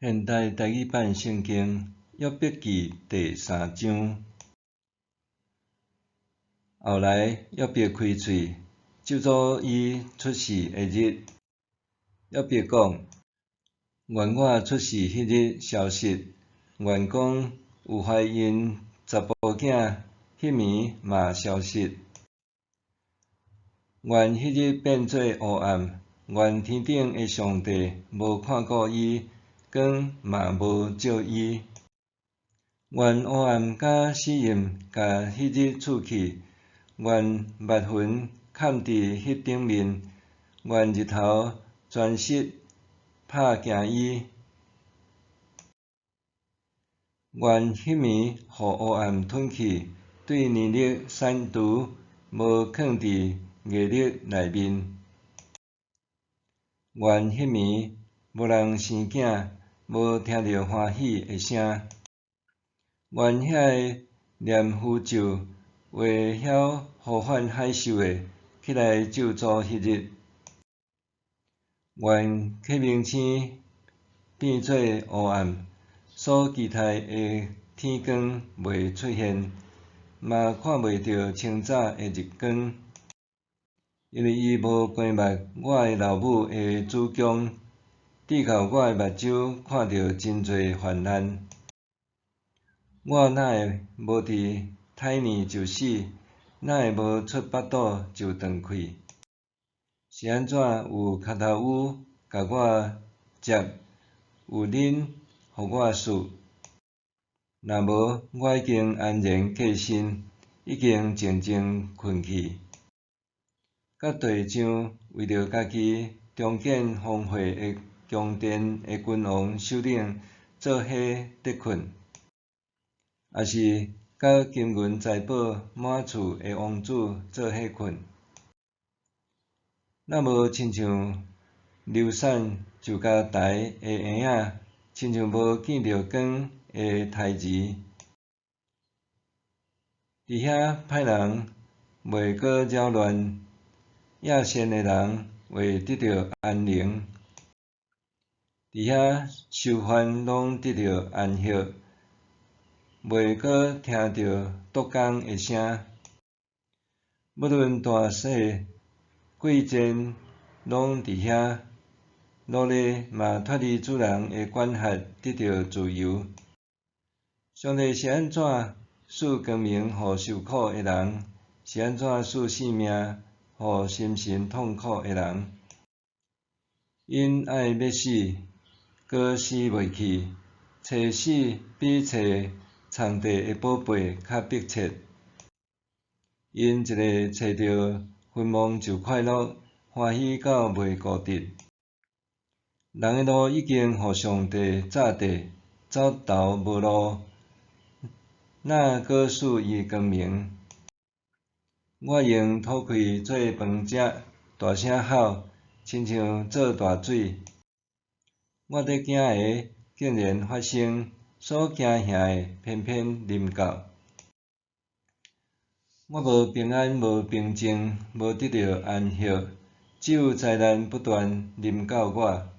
現代台語版聖經約伯記第三章。後來約伯開喙，咒詛伊出世的日。約伯講：願我出世彼日消失，願講有懷孕查埔囝彼暝嘛消失。願彼日變做烏暗，願天頂的上帝無看顧伊，光嘛無照伊。願烏暗佮死蔭共彼日賜去，願密雲崁佇彼頂面，願日頭全失拍驚伊。願彼暝予烏暗吞去，對年曆刪除，無囥佇月曆內面。願彼暝無人生囝，無聽著歡喜的聲。願遐个念符咒、會曉呼喚海獸的，起來咒詛彼日。願啟明星變做烏暗，所期待的天光袂出現，嘛看袂著清早的日光。因為伊無關目我的老母的子宮，直到我的目睭看著真濟患難。我哪會無佇胎內就死？哪會無出腹肚就斷氣？是按怎有跤頭趺共我接，有奶予我啜？若無，我已經安然過身，已經靜靜睏去。佮地上為著家己重建荒廢的宮殿的君王首領做伙佇睏，抑是佮金銀財寶滿厝的王子做伙睏？若無親像流產就共刣的嬰仔，親像無見著光的胎兒。佇遐歹人袂閣擾亂，惡善的人會得著安寧。佇遐囚犯攏得著安息，袂閣聽著督工的聲。無論大細貴賤，攏佇遐，奴隸嘛脫離主人的管轄，得著自由。上帝是按怎賜光明予受苦的人？是按怎賜性命予心神痛苦的人？𪜶愛欲死，閣死袂去；揣死比揣藏地的寶貝較迫切。𪜶一下揣著墳墓就快樂，歡喜到袂顧得。人的路已經予上帝詐諦，走投無路，哪閣賜伊光明？我用吐氣做飯食，大聲吼，親像做大水。我咧驚的竟然發生，所驚嚇的偏偏臨到。我無平安，無平靜，無得著安息，只有災難不斷臨到我。